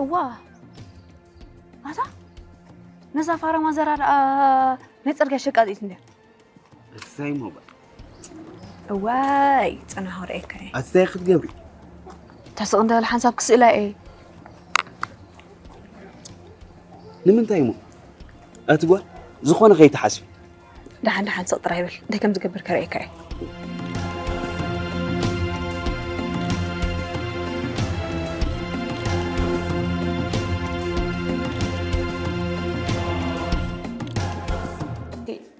እዋ ኣታ ነዛ ፋራ ማዘራ ደኣ ናይ ጽርግያ ሸቃጢት እንድያ። እንታይ ሞባይል እዋይ ጽናሆ ርእየካ እየ። ኣቲ እንታይ ክትገብሪ? ተስቕ እንተ ሓንሳብ ክስእላ እየ። ንምንታይ ሞ ኣቲ ጓል ዝኾነ ከይትሓስቢ። ደሓን ደሓን ስቕ ጥራይ በል እንታይ ከም ዝገብር ከርእየካ እየ።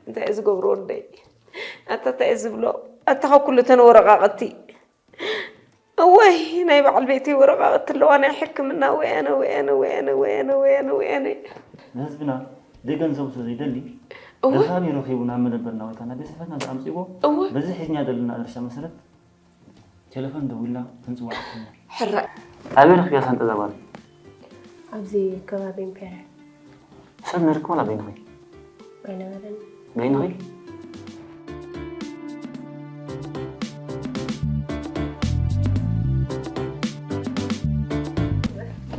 እንታይ እዩ ዝገብሮ ወደይ? ኣታ እንታይ እዩ ዝብሎ? ኣታ ካብ ኩሉ እተን ወረቓቕቲ እወይ ናይ በዓል ቤተይ ወረቓቕቲ ኣለዋ ናይ ሕክምና ወያነ ወያነ ወያነ ወያነ ወያነ ወያነ። ንህዝብና ደይ ገንዘቡ ስለ ዘይደሊ እወ ደፋኒ ረኺቡ ናብ መደበርና ወይ ከዓ ናብ ቤት ጽሕፈትና ምስ ኣምፅእዎ እወ በዚ ሒዝና ዘለና ኣድራሻ መሰረት ቴሌፎን ደዊልና ክንፅውዓኩም ኢና። ሕራይ ኣበይ ረኺብያ ሳንጣ እዛ ጓል? ኣብዚ ከባቢ ኢምፔርያ። ሰብ ነርኪ ዋላ በይንኺ? ኣይነበረን። በይንኺ?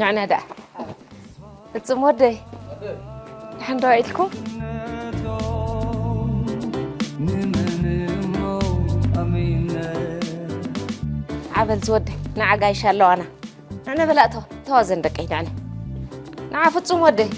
ንዕና ደኣ ፍጹም ወደይ ደሓን ዶ ኢልኩም? ዓበል ዝወደይ ንዓ ጋይሻ ኣለዋና። ኣነ በላእቶ ተዋዘን ደቀይ ንዕነ ንዓ ፍጹም ወደይ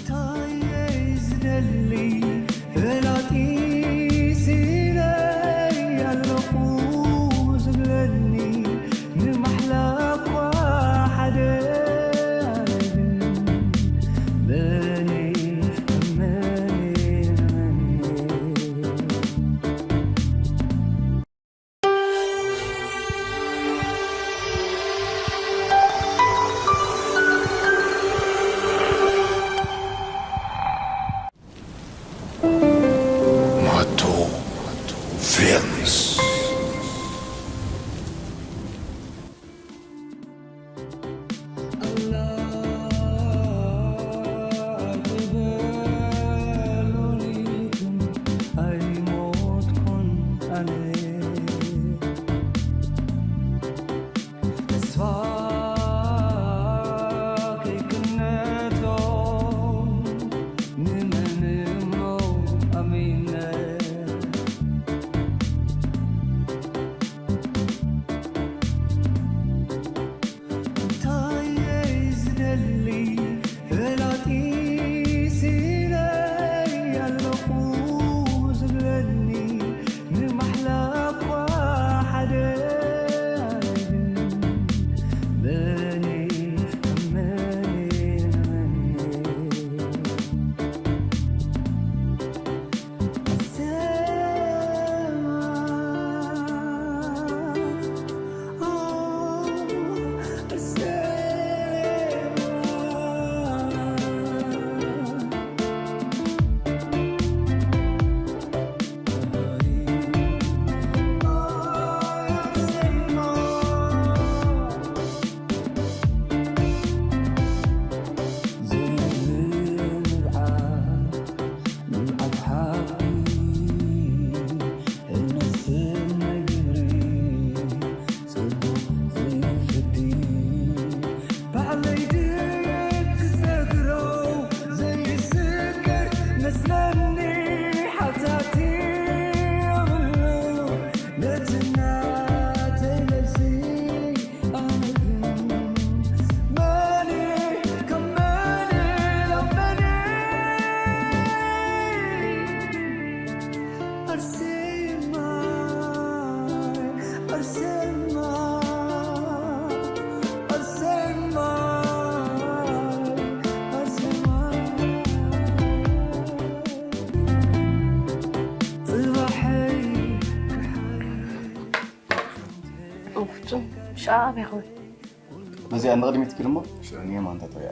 በዚኣ ንቕድሚት ኪድ እሞ ሽዑ ንየማን ተጠውያ።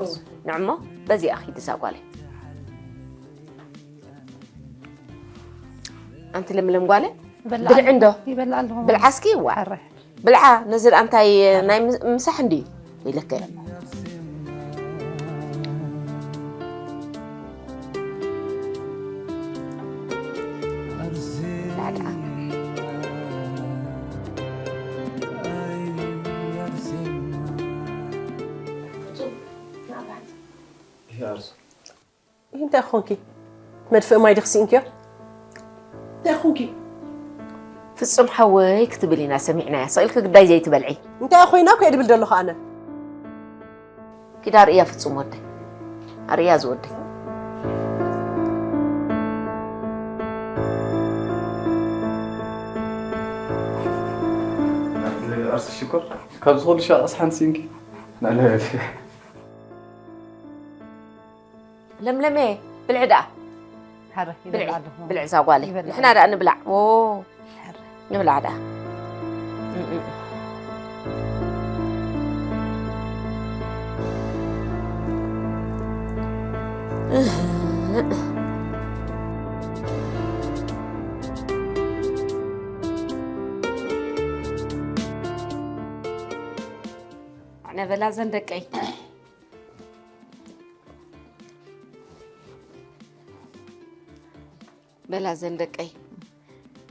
ንዕሞ በዚኣ ኺድ እዛ ጓለይ። ኣንቲ ለምለም ጓለ ብልዒ እንዶ ይበልዓ ኣለኹ። ብልዓ እስኪ ዋ ብልዓ ነዚ ደኣ እንታይ ናይ ምሳሕ እንድዩ ኢለከ ይሃርሱ። እንታይ ኾንኪ? መድፍእ ማይ ድኽሲ እንክዮ? እንታይ ኾንኪ? ፍጹም ሓወይ ክትብል ኢና ሰሚዕናያ። ስቕ ኢልኪ ግዳይ ዘይትበልዒ። እንታይ ኮይና እኮ እየ ድብል ዘለኹ ኣነ። ኪዳ ርእያ ፍጹም ወደይ። ኣርእያ ዝወደይ። ኣርሲ ሽኮር፣ ካብ ዝኾሉ ሻቕስ ሓንቲ ሲንኪ። ናለ ለምለመ፣ ብልዒ ደኣ። ሓረ፣ ብልዒ፣ ይበልዓ ኣለኹ። ብልዒ እዛ ጓለይ። ይበልዓ ንሕና ኣለኹ። ደኣ ንብላዕ። ዎ፣ ሓረ። ንብላዕ ደኣ። እም፣ እም። ኣነ በላ ዘን ደቀይ። በላ ዘን ደቀይ።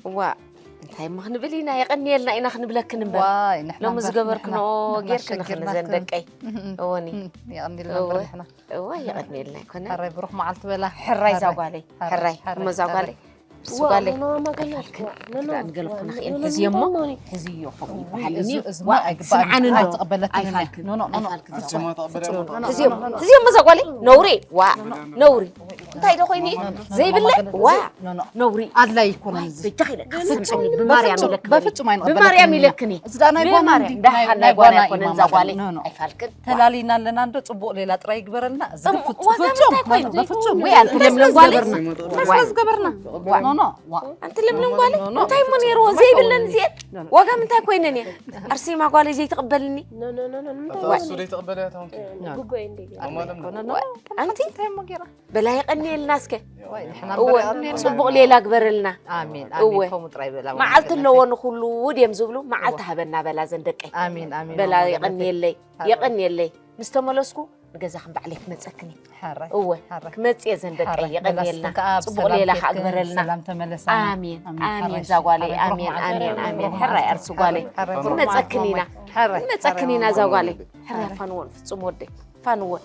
እዋ፣ እንታይ እሞ ክንብል ኢና? የቐንየልና ኢና ክንብለክን እምበር። ዋይ፣ ንሕና ሎሚ እምበር፣ ዝገበርክንኦ ንሕና፣ ንሕና ጌርክን ኣሸጊርናክን። ክንዘን ደቀይ። እም፣ እም፣ እወኒ። እም፣ የቐንየልና እምበር እወ፣ ንሕና። እወ፣ የቐንየልና ኣይኮነ። ሕራይ ብሩኽ መዓልቲ በላ። ሕራይ እዛ ሕራይ፣ ጓለይ፣ ሕራይ፣ ሕራይ። ሕራይ እሞ እዛ በላ። ጓለይ። እሱ እዋ፣ ጓለይ፣ ኖ፣ ኖ፣ ኖ፣ ኣይፋልክን። ኖ፣ ኖ፣ ክዳን ገልኩና ኖ፣ ኽን ኖ፣ ሕዝዮ እሞ፣ ኖ፣ ኖ። ሕዝዮ ከምኡ ይበሃል እዚ፣ እዩ። እዚ ዋ፣ እማ ኣይግባእን። ስምዓኒ እንዶ። ኣይተቐበለትኒ። ኣይፋልክን። ኖ፣ ኖ፣ ኖ፣ ኖ። ኣይፋልክን። ፍጹም፣ ፍጹም። ፍጹም። ሕዝዮ እሞ፣ ሕዝዮ እሞ እዛ ጓለይ፣ ነውሪ፣ ዋ፣ ኖ፣ ኖ። ነውሪ። እንታይ ዶ ኮይኒ? ዘይብለ፣ ዋ፣ ኖ፣ ኖ። ነውሪ። ኣድላይ ኣይኮነን እዚ። በጃኺ ኢለካ፣ ፍጹም፣ ስምዓኒ፣ ብማርያም በፍጹም፣ ኢለክኒ። በፍጹም ኣይንቕበለክን ብማርያም ኢና። ኢለክኒ። እዚ ደኣ ናይ ጓና ብማርያም፣ እንዲ፣ ናይ፣ ደሓን ናይ ናይ ጓና ጓና ኣይኮነን እዩ እዛ ጓለይ። ኖ፣ ኖ። ኣይፋልክን። ተላሊና ኣለና እንዶ ጽቡቕ ሌላ ጥራይ ይግበረልና። እዚ እም፣ ግን ፍጹ-፣ ዋጋ ፍጹም። እንታይ ኮይኑ? በፍጹም። ወይ ኣንተ ለምለም ጓለይ? መስመስ ዝገበርና። መስመስ ዝገበርና። ዋ። ኖ፣ ኖ፣ ዋ። ኣንተ ለምለም ጓለይ? ኖ፣ ኖ፣ እንታይ እሞ ፍጹም። ነይርዎ? ዘይብለን እዚኤን? ኖ፣ ኖ። ዋጋ ምንታይ ኮይነን እየን? ኣርሴማ ጓለይ ዘይትቕበልኒ? ኖ፣ ኖ፣ ኖ፣ ኖ፣ ንምንታይ ኣታ እሱ ጓለይ? ዘይትቕበል እያ ታውቂ። ኖ፣ ኖ። ጉቦ እንደ ገና። ኣማለም ኖ፣ ኖ፣ ኖ። ኣንቲ? እንታይ እሞ ጌራ? በላ የቐንየልና እስከ። ወይ፣ ንሕና እወ፣ እምበር የቐንየልና። ጽቡቕ ሌላ ግበረልና። ኣሜን፣ እወ። ኣሜን። ከምኡ ጥራይ በላ። መዓልቲ ኣለዎ ንኹሉ ድዮም ዝብሉ፣ መዓልቲ እወ። ሃበና በላ ዘን ደቀይ። ኣሜን፣ ኣሜን። በላ ኣሜን። የቐንየለይ፣ ኣሜን። የቐንየለይ። ምስ ተመለስኩ ንገዛኽን ባዕለይ ክመጸክን እየ። ሓራይ፣ እወ፣ ሓራይ። ክመጽእ እየ ዘን ደቀይ፣ ሓራይ። የቐንየልና። መለስክን ከኣ ጽቡቕ ብሰላም ሌላ ከኣ ኬድክን ግበረልና። ብሰላም ተመለሳ። ኣሜን፣ ኣሜን። ኣሜን፣ ሓራይ፣ እዛ ጓለይ፣ ሓራይ። ኣሜን፣ ብሩኽ መዓልቲ ኣሜን፣ ይኹን፣ ኣሜን። ብሩኽ መዓልቲ ሕራይ ይኹን። ኣርሲ ጓለይ። ሓራይ፣ ብሩኽ መዓልቲ ይኹን። ንመጸክን ኢና፣ ንመጸክን ኢና፣ እዛ ጓለይ። ሓራይ። ሕራይ ፋንወን፣ ፍጹም ወደይ፣ ፋንወን።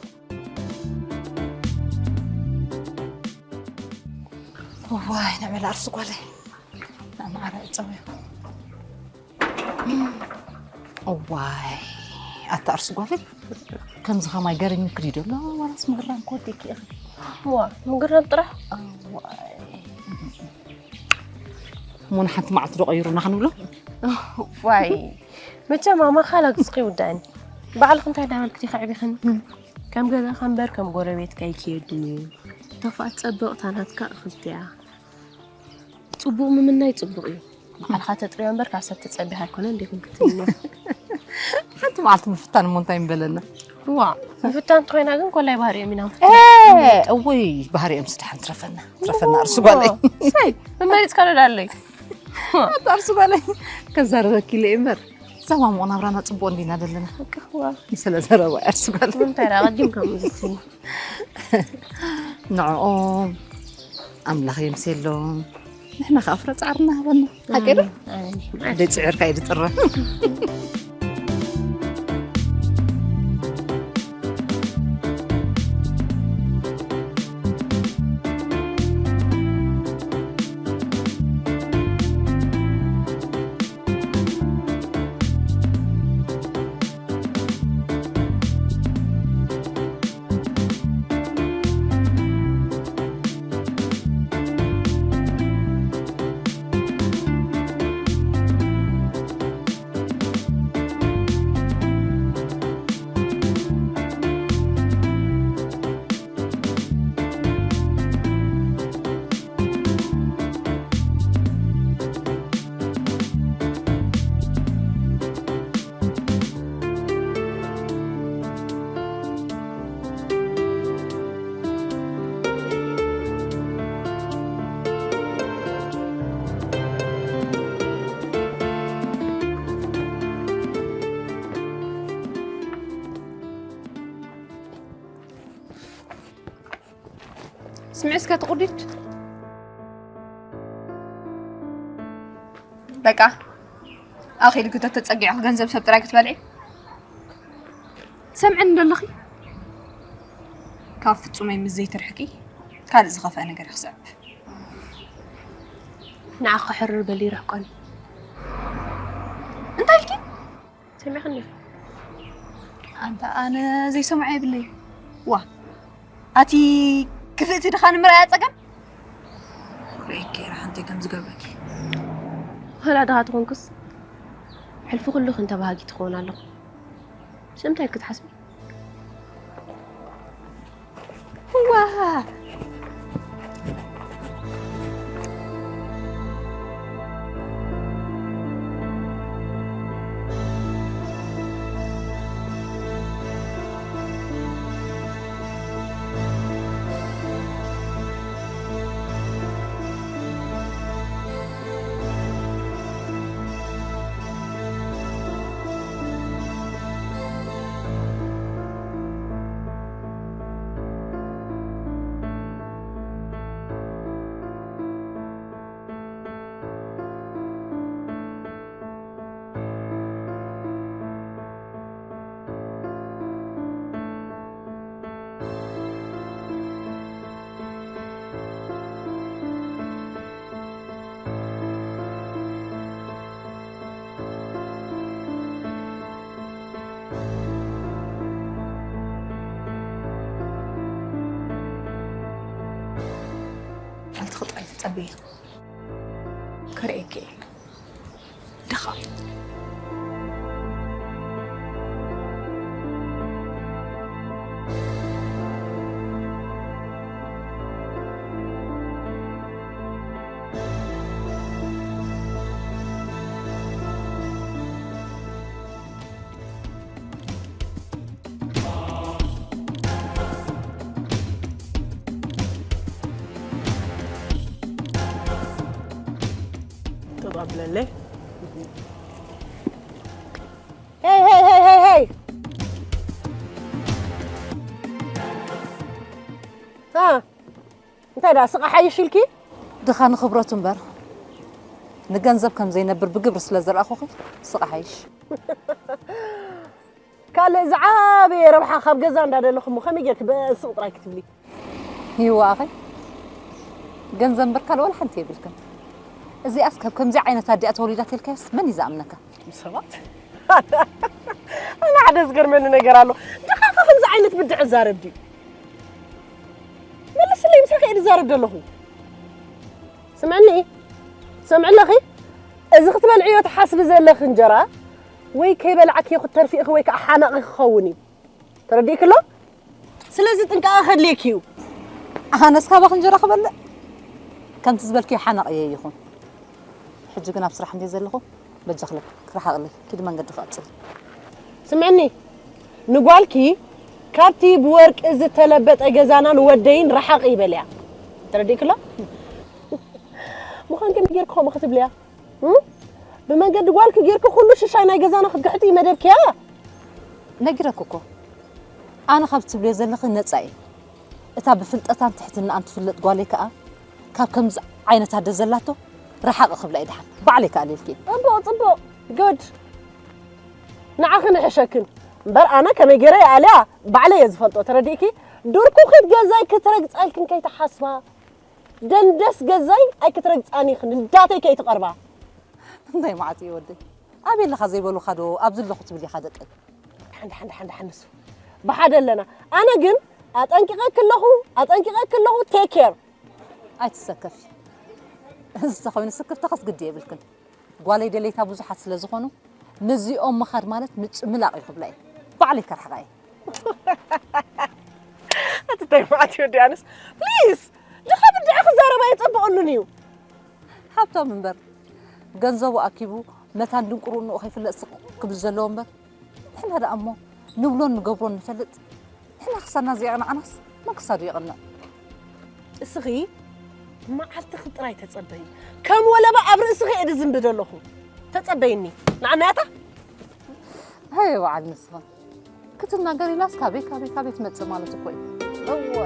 እዋይ፣ ንዕበላ ኣርሲ ጓለይ። ንኣማዓራ እጸውዮ። እዋይ፣ ኣታ ኣርሲ ጓለይ፣ ከምዚ ኸማይ ገሪሙኪ ድዩ ደሎ? ዋላስ ምግራም ክወደኪ ኢኺ? እዋ፣ ምግራም ጥራሕ። እዋይ። እሞ ንሓንቲ መዓልቲ ዶ ቀይሩና ክንብሎ? ዋይ፣ መቸም ኣማኻላ ግዝኺ ይውዳእኒ። ባዕልኺ እንታይ እንዳበልኪ ዲኺ ኣዕቢኽኒ? ከም ገዛኻ እምበር ከም ጎረቤትካ ኣይክየድን እዩ። ተፋ ትጸብቕ፣ እታ ናትካ እኽልቲ እያ። ጽቡቕ ምምናይ ጽቡቕ እዩ። ባዕልኻ ተጥርዮ እምበር ካብ ሰብ ተጸቢኻ ኣይኮነን ዲኹም ክትምነ። ሓንቲ መዓልቲ ምፍታን እሞ እንታይ ምበለና? ዋ፣ ምፍታን እንተኾይና ግን ኮላይ ባህሪኦም ኢና ንፍትኖም። እ፣ እውይ፣ ባህሪኦም ስደሓን ትረፈና፣ ትረፈና እርሱ ጓለይ። ሳይ፣ መመሪጽካ ዶ ዳለይ? ኣታ እርሱ ጓለይ፣ ከዛረበኪ ኢለ እምበር፣ ዘዋምኦ ናብራና ጽቡቕ እንዲና ዘለና። በቃ፣ ዋ። ስለ ዘረባ እርሱ ጓለይ። እንታይ ደኣ፣ ቀዲም ከምኡ ዝትኒ? ንዕኦም ኣምላኽ የምስየሎም። ንሕና ኸኣ ፍረ ጻዕርና ሃበና። ሓቂ ዶ? ኣሜን። ደይ ጽዕርካ እዩ ዝጥረ። ስምዒ እስከ ትቑዲድ። በቃ፣ ኣኺልኪ ተተጸጊዕኺ ገንዘብ ሰብ ጥራይ ክትበልዒ? ትሰምዕኒ ዶ ኣለኺ? ካብ ፍጹመይ ምስ ዘይትርሕቂ ካልእ ዝኸፍአ ነገር ይኽስዕብ። ንዓኺ ሕርር በሊ ይርሕቆኒ። እንታይ ኢልኪ? ሰሚዕክኒ ዲኺ? ኣንታ ኣነ ዘይሰምዖ የብለይ። ዋ፣ ኣቲ ክፍእቲ ድኻ ንምርኣያ ጸገም? ርእየኪ እየ ሓንተይ ከም ዝገብረኪ። ዋላ ድኻ ትኾንኩስ፣ ሕልፊ ኩሉ ክንተ ባህጊ ትኸውን ኣለኹ። ስለምንታይ ክትሓስቢ? ዋ! ሓንቲ ክጥዕይ ትጸበየ። ክርእየኪ እየ። ድኻ። ተቐብለለይ። ሄይ፣ ሄይ፣ ሄይ፣ ሄይ፣ ሄይ! አ፣ እንታይ ደኣ ስቕ ሓይሽ ኢልኪ? ድኻ ንኽብረቱ እምበር፣ ንገንዘብ ከም ዘይነብር ብግብሪ ስለ ዘርኣኹኺ፣ ስቕ ሓይሽ። ካልእ ዝዓበየ ረብሓ ካብ ገዛ እንዳደለኹ እሞ ከመይ ጌርኪ ብስቕ ጥራይ ክትብሊ? ይዋኣኸይ፣ ገንዘብ እምበር ካልእ ዋላ ሓንቲ የብልክን። እዚኣስ ካብ ከምዚ ዓይነት ኣዲኣ ተወሊዳ ተልካያስ መን እዩ ዝኣምነካ? ሰባት? ኣነ ሓደ ዝገርመኒ ነገር ኣሎ። ድኻ ከ ከምዚ ዓይነት ብድዕ ዛረብ ድዩ? መልስለይ፣ ምሳኺ እየ ዝዛረብ ዘለኹ። ስምዕኒ፣ ትሰምዒ ኣለኺ? እዚ ክትበልዕዮ ትሓስቢ ዘለኺ እንጀራ ወይ ከይበላዕክዮ ክትተርፊ ኢኺ ወይ ከዓ ሓነቕኪ ክኸውን እዩ። ተረዲእኪ ኣሎ? ስለዚ ጥንቃቐ ከድልየኪ እዩ። ኣነስ ካባኺ እንጀራ ክበልዕ? ከምቲ ዝበልክዮ ሓነቕ እየ ይኹን። ሕጂ ግን ኣብ ስራሕ እንድየ ዘለኹ፣ በጃኺ ክርሓቕለይ፣ ኪዲ መንገዲ ክቐጽል። ስምዕኒ፣ ንጓልኪ ካብቲ ብወርቂ ዝተለበጠ ገዛናን ወደይን ረሓቕ ይበልያ። ተረዲእኪ ኣሎ? ምዃን ከመይ ጌርኪ ከምኡ ክትብልያ? እም? ብመንገዲ ጓልኪ ጌርኪ ኩሉ ሽሻይ ናይ ገዛና ክትግሕጢ መደብኪ እያ። ነጊረኪ እኮ። ኣነ ካብ ትብልዮ ዘለኺ ነጻ እየ። እታ ብፍልጠታን ትሕትናኣን ትፍለጥ ጓለይ ከኣ ካብ ከምዚ ዓይነት ኣደ ዘላቶ ረሓቕ ክብላ እየ ደሓን። ባዕለይ ከኣ ኣልየልኪ እየ። ጽቡቕ፣ ጽቡቕ። ጉድ። ንዓኺ ንሕሸክን። እምበር ኣነ ከመይ ገይረ ይኣልያ ባዕለይ እየ ዝፈልጦ። ተረዲእኪ? ድርኩኺት ገዛይ ክትረግጻልክን ከይትሓስባ። ደንደስ ገዛይ ኣይክትረግጻን ኢኽን፣ እንዳተይ ከይትቐርባ። እንታይ መዓት እዩ ወደይ? ኣበይ ኣለኻ ዘይበሉኻ ዶ ኣብዚ ኣለኹ ትብል ኢኻ ደቀይ? ሓንዳ፣ ሓንዳ፣ ሓንዳ፣ ሓንሱ። ብሓደ ኣለና። ኣነ ግን ኣጠንቂቐኪ ኣለኹ፣ ኣጠንቂቐኪ ኣለኹ፣ ቴክ ኬር። ኣይትሰከፊ። እዚ ተኾይኑ ስክፍታ ከስግዲ የብልክን። ጓለይ ደለይታ ብዙሓት ስለ ዝኾኑ፣ ምስዚኦም ምኻድ ማለት ምጭምላቕ እዩ ክብላ እየ። ባዕለይ ከርሕቓ እየ። ኣቲ እንታይ መዓት እዩ ወዲ ኣነስ? ፕሊዝ! ድኻ ብድዐ ክዛረብ ኣየጸብቐሉን እዩ። ሃብታም እምበር፣ ገንዘቡ ኣኪቡ መታን ድንቁርንኡ ከይፍለጥ ስቕ ክብል ዘለዎ እምበር፣ ንሕና ደኣ እሞ ንብሎን ንገብሮን ንፈልጥ። ንሕና ክሳና ዘይቕንዓናስ መን ክሳዱ ይቕንዕ? እስኺ መዓልትኺ ጥራይ ተጸበዪ። ከም ወለባ ኣብ ርእስኺ እየ ዝዝንቢ ዘለኹ። ተጸበይኒ። ንዓናያታ? ሃየ በዓል ንስኻ። ክትናገር ኢላስ ካበይ፣ ካበይ፣ ካበይ ትመጽእ ማለት እኮ እዩ። እወ።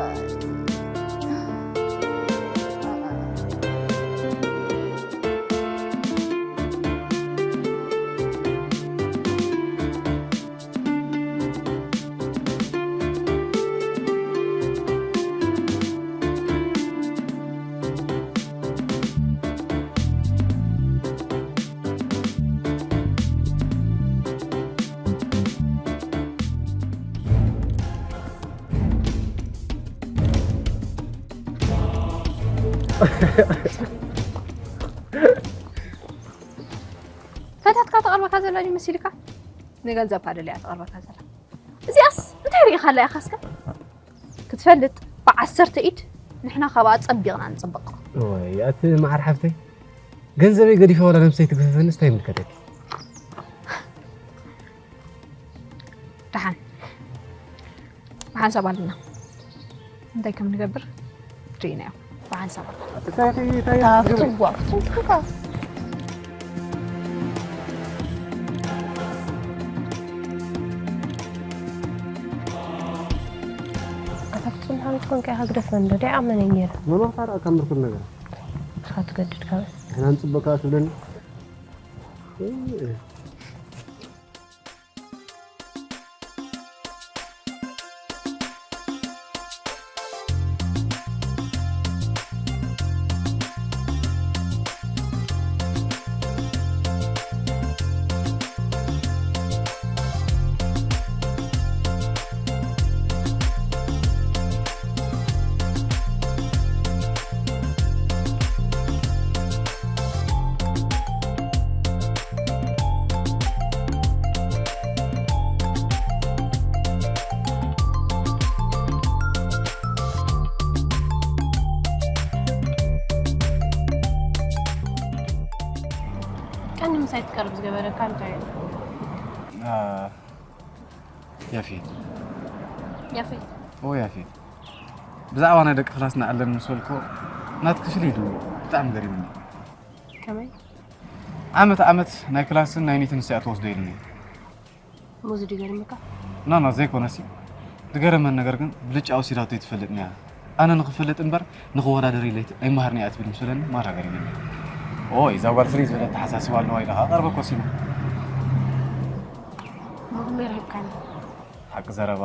ፈታትካ ተቐርበካ ዘላ ድዩ መሲልካ? ንገንዘብካ ደልያ ተቐርበካ ዘላ። እዚኣስ እንታይ ርኢኻላ ኢኻ እስከ? ክትፈልጥ ብዓሰርተ ኢድ ንሕና ካብኣ ጸቢቕና ንጽብቕ። ወይ ኣቲ መዓር ሓፍተይ፣ ገንዘበይ ገዲፈ ዋላ ነብሰይ ትግፍፈንስ እንታይ ይምልከተኪ? ደሓን ብሓንሳብ ኣለና እንታይ ከም ንገብር ርኢናዮ። ብሓንሳብ ኣለና። እንታይ እንታይ እንታይ ክትገብሪ? ትዋ ትዋ ኣታ ፍጹም ሓዊት ኮንካ ኢኻ ግደፈ እንዶ ደይ ኣመነ ነይረ። መኖር ታዲያ ካብ ምርኩል ነገር ንስኻ ትገድድ ካብ ንሕና ንጽበካ ትብለኒ። ቀንዲ ምሳይ ትቀርብ ዝገበረካ እንታይ እዩ? አ፣ ያፌት። ያፌት። ኦ፣ ያፌት። ብዛዕባ ናይ ደቂ ክላስና ኣለኒ ምስ በልኮ፣ ናትኪ ፍልይ ኢሉ ብጣዕሚ ገሪሙኒ። ከመይ? ዓመት ዓመት ናይ ክላስን ናይ ኒትን ንስያ ትወስዶ ኢሉኒ። እሞ እዚ ድዩ ገሪሙካ? ና፣ ና፣ ዘይኮነሲ። ዝገረመኒ ነገር ግን ብልጫ ወሲዳቶ ኣይትፈልጥን እያ። ኣነ ንኽፈልጥ እምበር ንኽወዳደር ኢለ ኣይት-፣ ኣይመሃርን እያ ትብል ምስ በለኒ ማራ ገሪሙኒ። ኦይ፣ እዛ ጓል ፍልይ ዝበለ ኣተሓሳስባ ኣለዋ ኢለ ኸኣ ቀርበ ኮሲና። እሞ ከመይ ረኺብካኒ? ሓቂ ዘረባ፣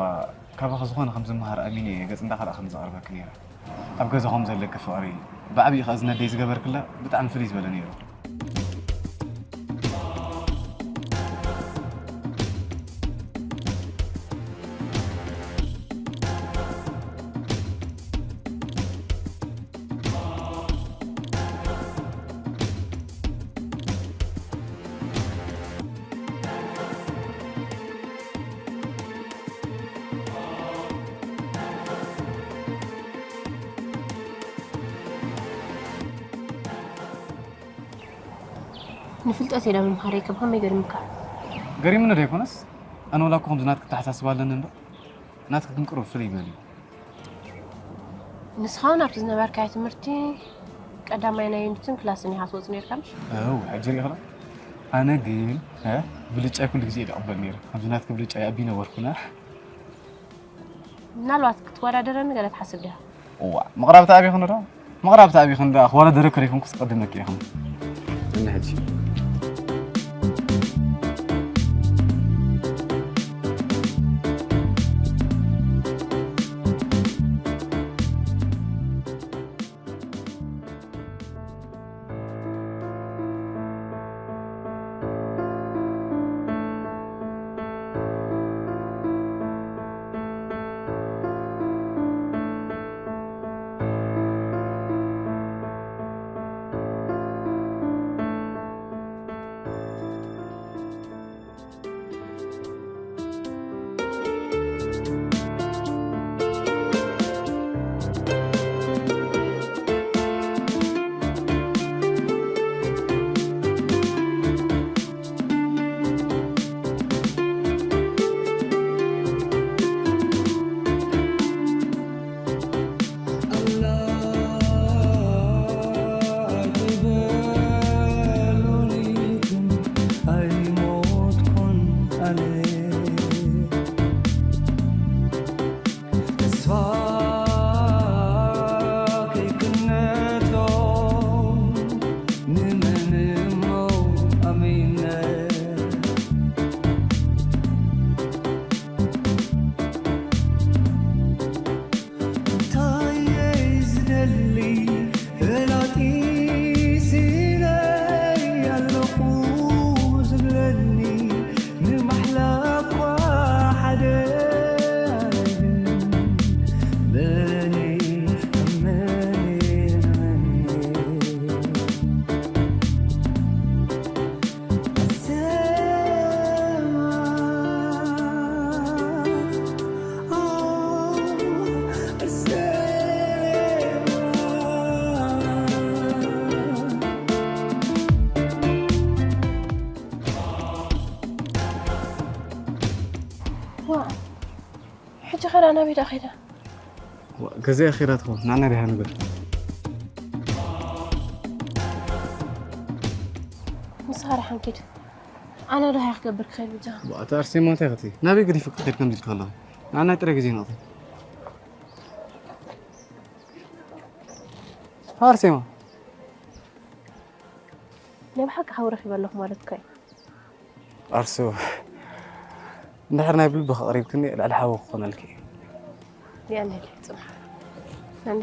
ካባኺ ዝኾነ ከም ዝመሃር ኣሚነ እየ ገጽ እንዳኸልኣ ከም ዝቐርበኪ ነይረ። ኣብ ገዛኹም ዘለኪ ፍቕሪ፣ ብዓብዪ ኸኣ እዚ ነደይ ዝገበርክላ ብጣዕሚ ፍልይ ዝበለ ነይሩ። ንፍልጠት ኢለ ምምሃረይ ከም ከመይ ገሪሙካ? ገሪሙኒ ዶ ኣይኮነስ? ኣነ ወላ እኮ ከምዚ ናትኪ ኣተሓሳስባ ኣለኒ እምበር፣ ናትኪ ግን ቅሩብ ፍልይ ይበል እዩ። ንስኻ እውን ኣብቲ ዝነበርካዮ ትምህርቲ ቀዳማይ ናይ ዩኒትን ክላስን ኢኻ ትወጽእ ነይርካ፣ ምሽ? እው፣ ሕጂ ርኢኽላ? ኣነ ግን፣ እ፣ ብልጫይ ኩሉ ግዜ እየ ዝቕበል ነይረ። ከምዚ ናትኪ ብልጫ ይኣቢ ነበርኩና። ምናልባት ክትወዳደረኒ ገለ ትሓስብ ዲኻ? እዋ፣ ምቕራብ ተኣቢኽኒ ዶ? ምቕራብ ተኣቢኽኒ ደኣ ክወዳደረኪ ዶ ይኹን ክስቀድመኪ ኢኹም። እኒ ሕጂ። ሕጂ ኸዳ ናበይ ዳ ኸይዳ? ገዛ ኸይዳ ትኾን ናና ዲሃ ንብል። ንስኻ ዳሓን ኪድ። ኣነ ዳሃ ክገብር ክኸይድ ብጃ። ኣታ ኣርሴማ እንታይ ኸቲ ናበይ ገዲፉ ክኸይድ ከምዚ ኢልካ ኣለኻ? ናና ጥረ ግዜ ነቕቲ። ኣርሴማ ናይ ብሓቂ ሓው ረኺበ ኣለኹ ማለት እኮ እዩ። ኣርሱ፣ እንድሕር ናይ ብልብኺ ኣቕሪብክኒ፣ ልዕሊ ሓዊ ክኾነልኪ እዩ። ያኔ ጽምሓ። ያኔ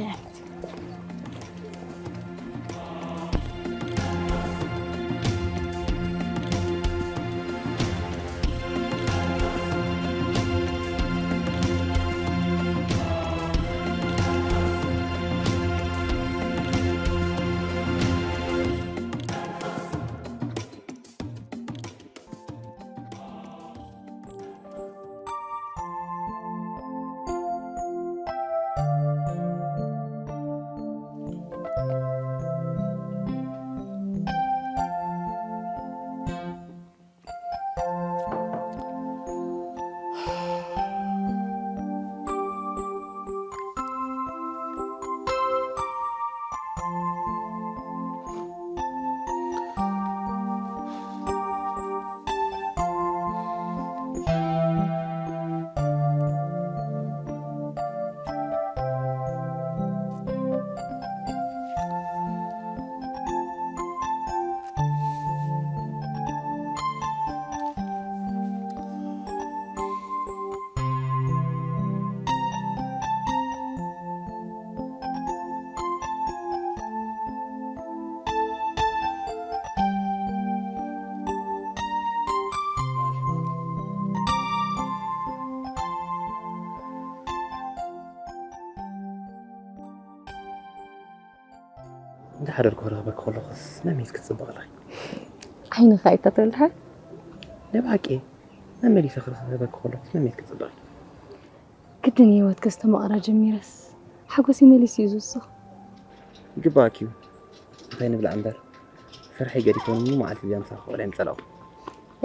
እንዳ ሓደርኩ ክረኽበኪ ከለኹስ መሚት ክትጽብቕለይ። ዓይንኻ ኣይተተልሃ። ንብሓቂ መመሊሰ ክረኽበኪ ከለኹስ መሚት ክትጽብቕ። ግድን ህይወት ከስተማቕራ ጀሚረስ ሓጎስ ይመሊስ እዩ ዝውስኽ። ይግባኣኪ እዩ። እንታይ ንብላ እምበር ስርሐይ ገዲፈ ንመዓልቲ እዚኣ ምሳኺ ክውዕል እየ ምጸላእኩ።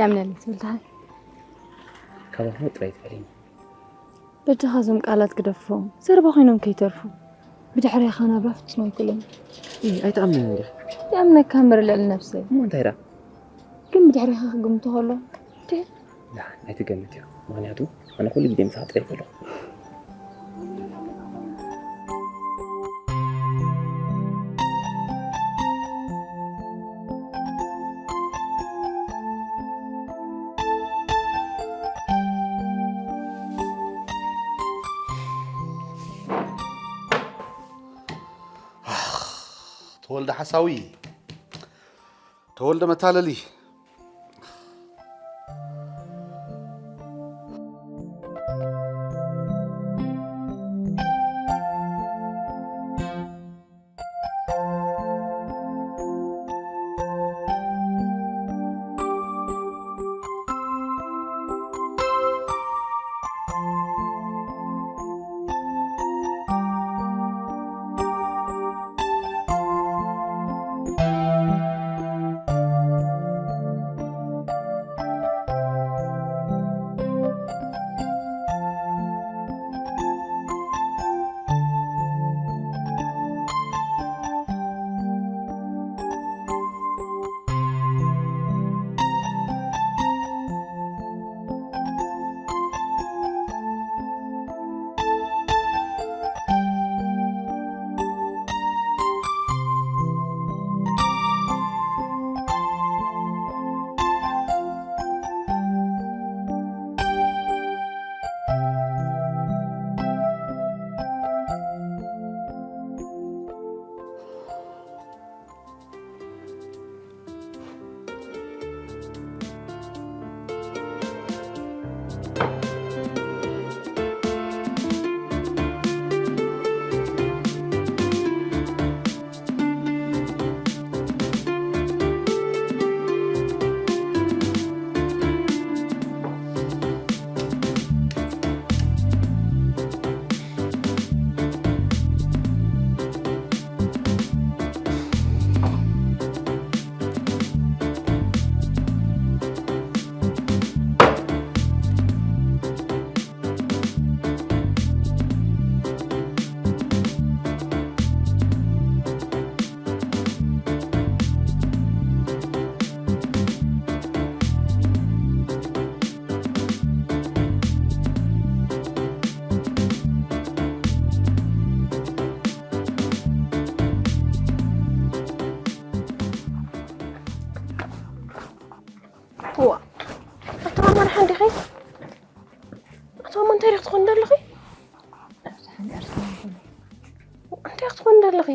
ያምነኒ ትብል ደሓን። ካባኹም ጥራይ ትፈልይኒ። በጃኻ እዞም ቃላት ግደፎም፣ ዘረባ ኮይኖም ከይተርፉ። ብድሕሬኻ ናብራ ፍጹም ኣይክእልን። እይ፣ ኣይትኣምንን እንዲኻ። ይኣምነካ እምበር ልዕሊ ነብሰይ። እሞ እንታይ ደኣ? ግን ብድሕሬኻ ክግምቱ ከሎ፣ ድሕ- ላ፣ ኣይትገምት እያ። ምኽንያቱ ኣነ ኩሉ ግዜ ምሳኻ ጥራይ ዘለኹ። ተወልደ ሓሳዊ፣ ተወልደ መታለሊ። ሳማ እንታይ ዲኺ ትኾን ዘለኺ? እንታይ ክትኾን ዘለኺ?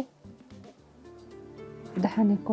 ደሓን እኮ።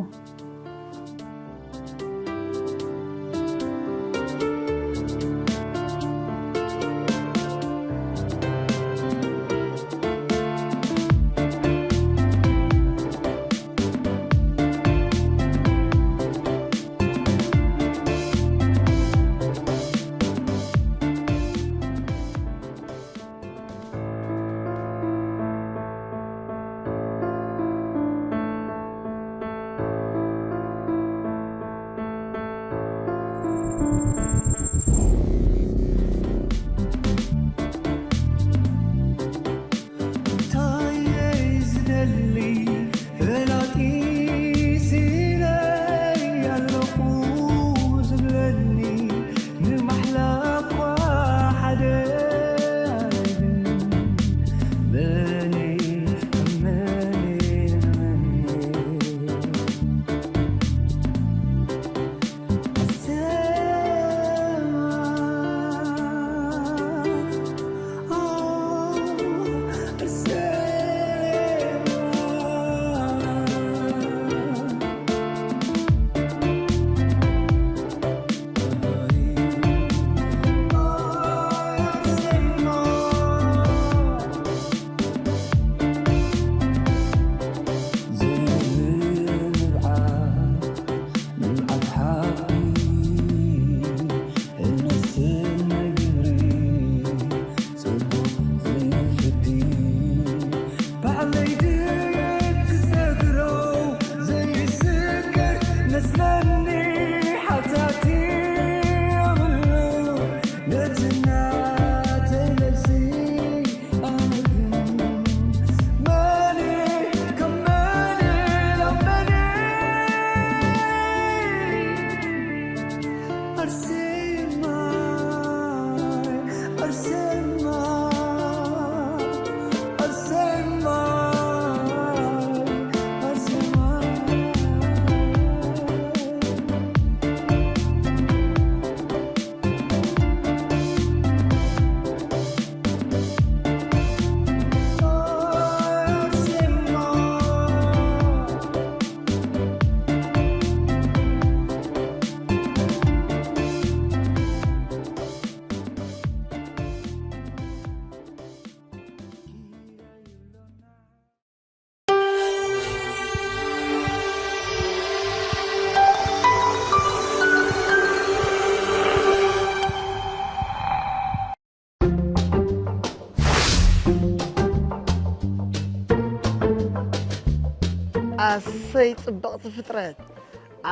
ኣሰይ ጽብቕቲ ፍጥረት!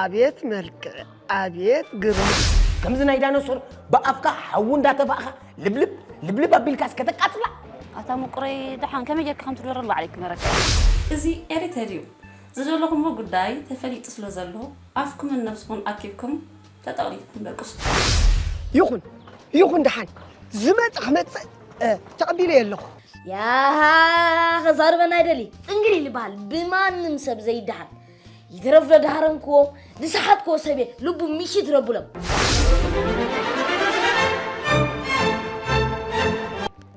ኣብየት መልክዕ! ኣብየት ግርማ! ከምዚ ናይ ዳይኖሶር ብኣፍካ ሓዊ እንዳተፋእኻ ልብልብ ልብልብ ኣቢልካስ ከተቃጽላ? ኣታ ምቁረይ፣ ደሓን ከመይ ጌርካ ከም ትግበሮ ንባዕለይ ክመረካ። እዚ ኤሪተል እዩ። ዝደለኹምዎ ጉዳይ ተፈሊጡ ስለ ዘሎ፣ ኣፍኩምን ነብስኹን ኣኪብኩም ተጠቕሊልኩም ደቅሱ። ይኹን፣ ይኹን፣ ደሓን ዝመጽእ ክመጽእ፣ እ፣ ተቐቢለዮ ኣለኹ። ያሃ፣ ከዛርበና ኣይደሊ። ጽንግል ይልበሃል፣ ብማንም ሰብ ዘይደሃል። ይትረፍ ዶ ደሃረምክዎ፣ ዝሰሓትክዎ ሰብ እየ፣ ልቡ ምሽት ረብሎም።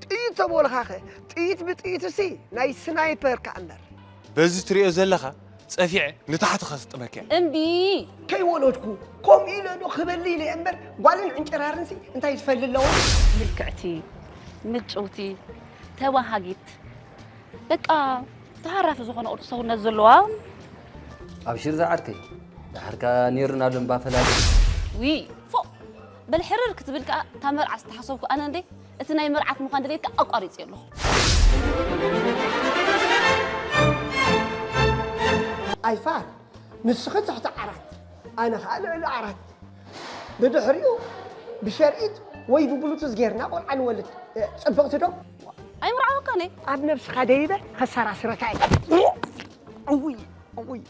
ጥይት ተበልኻኸ፣ ጥይት ብጥይትሲ ናይ ስናይፐር ከኣ እምበር። በዚ ትሪኦ ዘለኻ ጸፊዐ ንታሕቲ ከስጥመካ እየ። እምቢ! ከይወለድኩ ከምኡ ኢለ ዶ ክበሊ ኢለ እምበር፣ ጓልን ዕንጭራርንሲ እንታይ ዝፈሊ ኣለዎ? ምልክዕቲ፣ ምጭውቲ፣ ተባሃጊት፣ በቃ ተሃራፊ ዝኾነ ቅርጺ ሰውነት ዘለዋ። ኣብሽር ዝዓርከይ፣ ደሓርካ ኔርና ዶ እምባ ፈላሊ። ዊ፣ ፎእ! በል ሕርር ክትብል ከኣ እታ መርዓ ዝተሓሰብኩ ኣነ እንዴ፣ እቲ ናይ መርዓት ምዃን ድሌትካ ኣቋሪጸዮ ኣለኹ። ኣይፋል፣ ንስኺ ትሕቲ ዓራት፣ ኣነ ኸኣ ልዕሊ ዓራት። ብድሕሪኡ ብሸርኢት ወይ ብብሉቱዝ ጌርና ቆልዓ ንወልድ። ጽብቕቲ ዶ? ኣይምርዓወካን እየ። ኣብ ነብስኻ ደይበ ከሰራስረካ እየ። እውይ፣ እውይ።